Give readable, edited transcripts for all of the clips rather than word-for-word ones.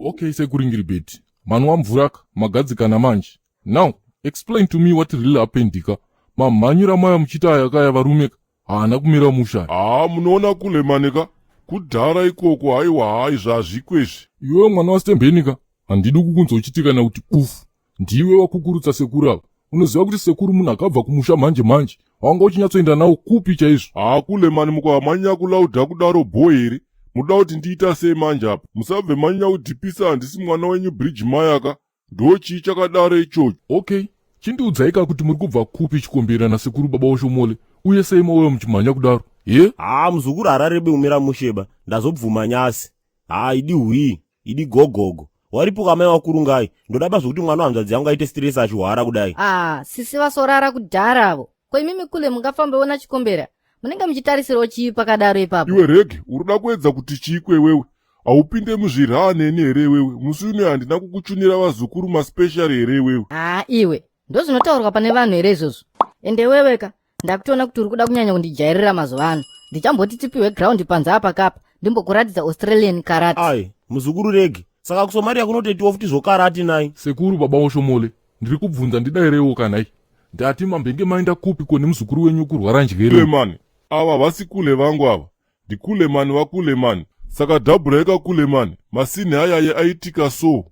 Okay, sekuru Ingiribheti, manwa mvura ka, magadzikana manje. Now explain to me what really happened ka. Mamhanyira maya muchiita aya kaya varume ka, haana kumira musha. Haa, munoona kulemane ka, kudhara ikoko. Haiwa, hai, zvazvikwe izvi. Iwewe mwana waStembeni ka, handidi kukunzwa uchiti kana kuti bufu. Ndiwe wakukurutsa sekuru ava. Unoziva kuti sekuru munhu akabva kumusha manje manje, wanga uchinyatsoenda nawo kupi chaizvo? Haa kulemani, mukamhanya kulaudha kudaro bho here? Muda kuti ndiita sei manje apa? Musabve manyanya kudhipisa, handisi mwana wenyu Bridge Mayaka. Ndo chii chakadaro ichocho? Okay, chindiudzai ka kuti muri kubva kupi, Chikombera nasekuru baba waShomole, uye sei mauya muchimhanya kudaro, ye? Haa, muzukuru hararebi kumira musheba. Ndazobvuma nyasi. Haa, idi hwii, idi gogogo. Waripo kamai wakurungai. Ndodaba zvokuti mwana wahanzvadzi yangu aite stress achihwara kudai. Ah, sisi vasorara kudharavo. Ko imimi kule mungafambewo naChikombera? Munenge muchitarisirawo chii pakadaro ipapo? Iwe Rege, uri kuda kuedza kuti chiiko iwewe? Haupinde muzviraa neni here iwewe? Musi uno handina kukuchunira vazukuru maspecial here iwewe? Ah, iwe, ndozvinotaurwa pane vanhu here izvozvo? Ende weweka, ndakutoona kuti uri kuda kunyanya kundijairira mazuva ano. Ndichamboti tipiwe ground panze apa kapa, ndimbokuratidza Australian karate. Ai, muzukuru Rege, saka kuSomaria kunotoitiwa futi zvokarati nai? Sekuru baba waShomole, ndiri kubvunza, ndidairewo kanai. Ndati mambenge maenda kupi ko nemuzukuru wenyu kurwara njere? Kulemani, ava havasi kule vangu ava, ndikulemani vakulemani. Saka dhabhura ikakulemani, masini ayaye aitika so.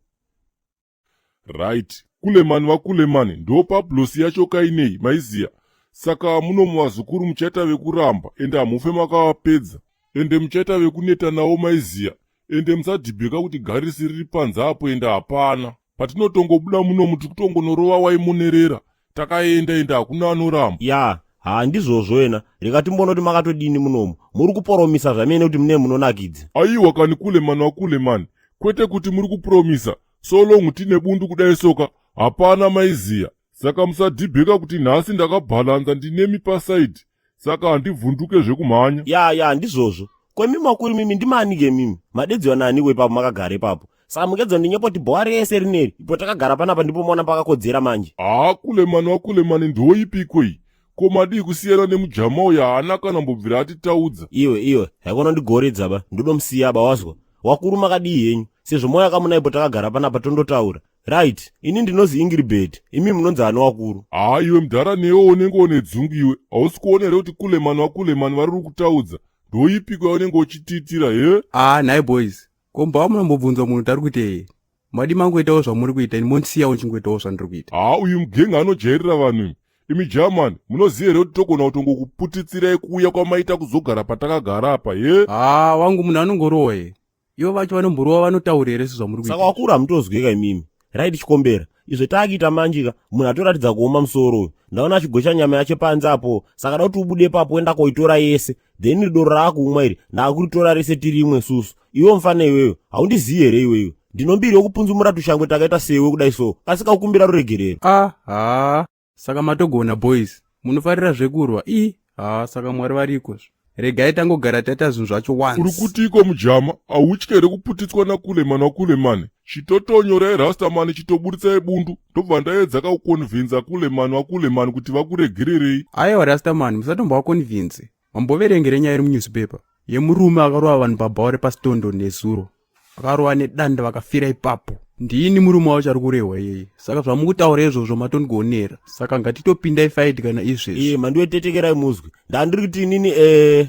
Right, kulemani vakulemani, ndo pablosi yacho kainei maiziya. Saka muno muvazukuru muchaita vekuramba, ende hamufe makavapedza, ende muchaita vekuneta navo maiziya. Ende musadhibheka kuti garisi riri panze apo, ende hapana patinotongobuda munomu, tiri kutongonorova waimonerera takaenda, ende hakuna anoramba. Ya, haa, ndizvozvo wena. Rega timboona kuti makatodini munomu. Muri kuporomisa zvamene kuti mune munonakidza. Aiwa kani kulemani wakulemani, kwete kuti muri kupromisa. So long tine bundu kudai soka, hapana maiziya. Saka musadhibheka kuti nhasi ndakabhalanza, ndinemi pasaidi, saka handivhunduke zvekumhanya. Ya, ndizvozvo. Kwemi makuru mimi ndimanike mimi madedziwa naniko ipapo makagara ipapo? Saka mungedza ndinyepoti bhowa rese rineri ipo takagara panapa, ndipo maona pakakodzera manje. Haa kulemani wakulemani, ndoipiko iyi? Ko madii kusiyana nemujama uyo? Haana kana mbobvira atitaudza. Iwe, iwe, haikona ndigoredza ba, ndodomusiya ba. Wazwa wakuru, makadii henyu? Sezvo moyo akamuna ipo takagara panapa, tondotaura. Right, ini ndinozi Ingiribet, imi munonzi ani wakuru? Haa iwe mudhara, newe unenge une dzungu iwe. Hausi kuona here kuti kulemani wakulemani vari uri kutaudza? Ndoipiko yaunenge uchitiitira he? Ah, nhai boys, komba munombobvunzwa munhu tari kuitei? Madi mangoitawo zvamuri kuita, ini mondisiyawo nchingoitawo zvandiri kuita. Haa, uyu mugenga anojairira vanhu imi. Imi German, munoziva here kuti togona kutongokuputitsirai kuuya kwamaita kuzogara patakagara apa, ye? Haa wangu, munhu anongorohwa ye. Ivo vacho vanomborova vanotaura here sezvamuri kuita? Saka wakuru hamutozweka imimi. Right, Chikombera, izvo taakuita manjika, munhu atoratidza kuoma musoro uyu. Ndaona achigosha nyama yacho panze apo, saka da kuti ubude papo uenda koitora yese, then doro raakumwa iri ndaakuritora rese tirimwe susu. Iwe mufana iweyo, haundizivi here iweyo? Ndino mbiri yokupunzumura tushangwe takaita sewe kudai, so kasika kukumbira ruregerero. Ah, haa, saka matogona boys, munofarira zvekurwa i. Haa, saka Mwari varikozve, regai tangogara taita zvinhu zvacho once. Uri kutiko mujama? Hautyi here kuputitswa nakulemani wakulemani? Chitotonyorai rastamani, chitoburitsai bundu, ndobva ndaedza kakukonvinza kulemani wakulemani kuti vakuregererei. Aiwa rastamani, musatombovakonvinze. Mamboverengere nyaya iri munewspaper yemurume akarova vanhu pabhawa repaStondo nezuro, akarova nedanda vakafira ipapo? Ndini murume wacho ari kurehwa iyeye. Saka zvamukutaura izvozvo matondigonera, saka ngatitopindai fight kana izvezvi. Iye mandiwetetekerai muzwi, ndandiri kuti inini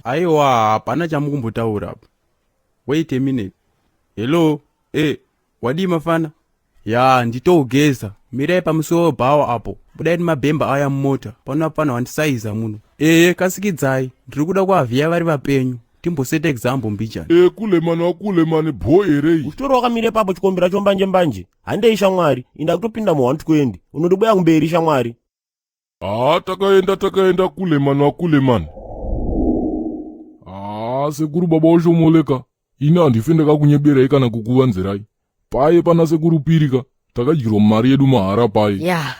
Aiwa, hapana chamukumbotaura apa. Wait a minute. Hello, wadii mafana? Ya, nditougeza. Mirai pamusuwo webhawa apo, budai nemabhemba aya mumota pano, apana wandisaiza muno. Eye, kasikidzai, ndiri kuda kuavhiya vari vapenyu, timboseta example mbijani. E kulemani wakulemani, bho here iyi? Uchitori wakamira ipapo, Chikombera chombanje mbanje. Handei shamwari, inda kutopinda mu120, unondibuya kumberi shamwari. Haa, takaenda, takaenda kulemani wakulemani. Haa sekuru baba washomoleka, ini handife ndakakunyeberai kana kukuvanzirai. Paye pana sekuru Pirika takadyirwa mari yedu mahara paye. Yeah,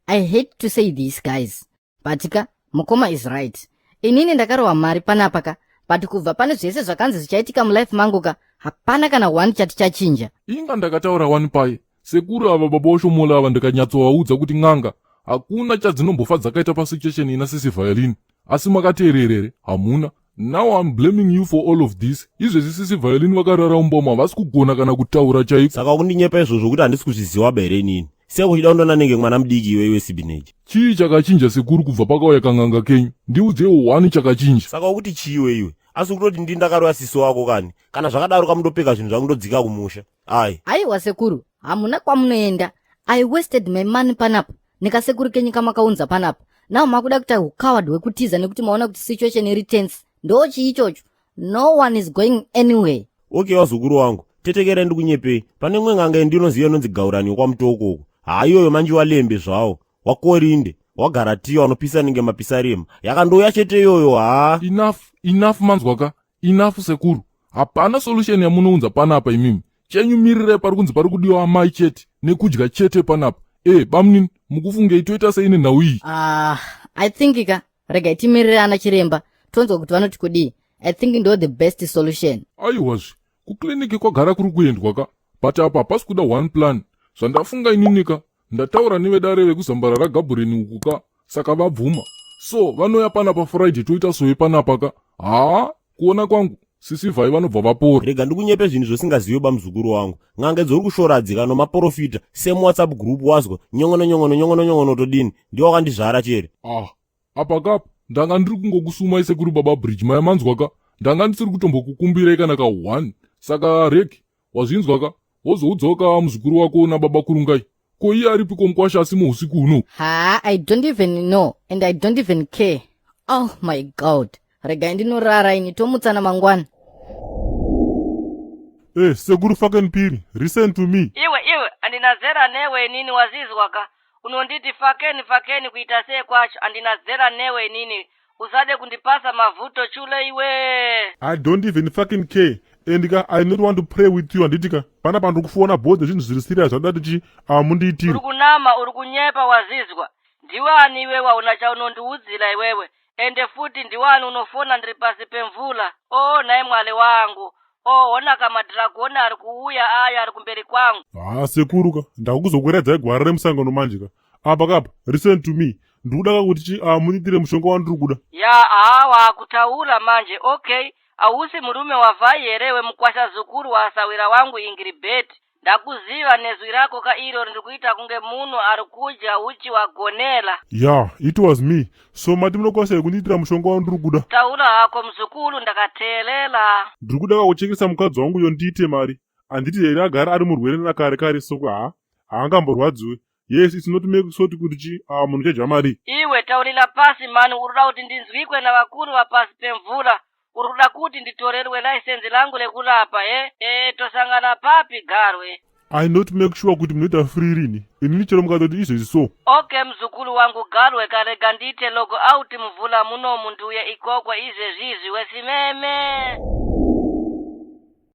I hate to say this guys, but ka mukoma is right. Inini ndakarova mari panapa ka, but kubva pane zvese zvakanzi zvichaitika mulife mangu ka, hapana kana one chati chachinja. Inga ndakataura wani paye, sekuru ava baba washomola ava, ndikanyatsovaudza kuti n'anga hakuna chadzinombofa dzakaita pasituation ina sisi Violin, asi makateererere hamuna. Now I'm blaming you for all of this. Izvezvi sisi Violin vakarara mumba havasi kugona kana kutaura chaiko. Saka wakundinyepa izvozvo kuti handisi kuzviziva ba here inini? Seko uchida kundoona nenge mwana mudiki iwe iwe sibineji. Chii chakachinja sekuru kubva pakauya kang'anga kenyu? Ndiudzewo one chakachinja. Saka ukuti chii iwe iwe? Asi kutoti ndini ndakaroya sisi wako kani? Kana zvakadaro kamundopfeka zvinhu zvangu ndodzika kumusha. Ai. Aiwa sekuru, hamuna kwamunoenda. I wasted my money panapa nekasekuru kenyu kamakaunza panapa. Now makuda kuita hucoward hwekutiza nekuti maona kuti situation iri tense. Ndo chii ichocho? No one is going anywhere. Okay wazukuru wangu, tetekerai ndikunyepei. Pane imwe n'anga yandinoziva inonzi Gaurani yekwaMutoko uko. Haa iyoyo manje walembe zvawo. Wakorinde, waGaratiya wanopisa nenge mapisarema. Yakandouya chete iyoyo haa. Enough, enough manzwaka. Enough sekuru. Hapana solution yamunounza panapa imimi. Chenyu mirirai pari kunzi pari kudiwa amai chete nekudya chete panapa. Eh, bamunini, mukufungei toita sei nenhau iyi? Ah, I think ka regai timirire ana chiremba tonzwa kuti vanoti kudii. I think ndo the best solution. Aiwazve, kukliniki kwagara kuri kuendwa ka. But apa hapasi kuda one plan. Zvandafunga inini ka, ndataura nevedare vekuzambara raGabhureni uku ka, saka vabvuma. So, vanouya panapa Friday toita sowe panapa ka. Haa, kuona kwangu, sisi Vhai vanobva vapora. Rega ndikunyepe zvinhu zvosingazive bamuzukuru wangu. N'anga idzi uri kushora dzika nomaporofita. Same WhatsApp group wazwa. Nyongono nyongono nyongono nyongono todini. Ndiwe wakandizvara chere. Ah, apa kapa ndanga ndiri kungokusumai sekuru baba Bridge maya manzwa ka. Ndanga ndisiri kutombokukumbirai kana ka one. Saka Reki, wazvinzwa ka? Wozoudzawo ka muzukuru wako nababa Kurungai. Ko iye aripiko mukwasha asimo usiku huno? Ha, I don't even know and I don't even care. Oh my god. Regai ndinorara ini tomutsana mangwana. Eh, sekuru fucking Piri, listen to me. Iwe iwe, andina zera newe inini wazizwa ka. Unonditi fakeni fakeni kuita sei kwacho, andina zera newe inini. Usade kundipasa mavuto chule iwe. I don't even fucking care. And ka, I not want to pray with you handiti ka. Pana pandiri kufuona both zvinhu zviri serious zvanoda kuti mundiitire. Uri kunama, uri kunyepa wazizwa. Ndiwe ani iwewe hauna chaunondiudzira iwewe. Ende futi ndiwani unofona ndiri pasi pemvula. Oh nhai mwale wangu. Oh honaka madragoni ari kuuya ayo ari kumberi kwangu. Haa sekuru ka, ndakuzokweredzai gwara remusangano manje ka. Apa kapa, listen to me. Ndikuda ka kuti chi mundiitire mushonga wandiri kuda. Ya haa waakutaura manje okay. Hausi murume waVhai here wemukwasha zukuru waasahwira wangu Ingiribheti. Ndakuziva nezwi rako ka iro riri kuita kunge munhu ari kudya huchi hwagonera. Ya, it was me. So mati munokwanisa here kundiitira mushonga wandiri kuda? Taura hako muzukuru ndakateerera. Ndiri kuda ka kuchekesa mukadzi wangu uyo ndiite mari. Handiti here agara ari murwere nakare kare so haa haangamborwadziwe. Yes, it's not make sort kuti chi munhu uchadya mari. Iwe taurira pasi mani urikuda kuti ndinzwikwe navakuru vapasi pemvura. Uri kuda kuti nditorerwe license langu rekurapa he? Eh tosangana papi garwe? I not make sure kuti munoita free rini. Inini chero mukatoti izvezvi so. Okay mzukuru wangu garwe karega ndiite log out mvura munomu ndiuye ikoko izvezvizvi wesimeme.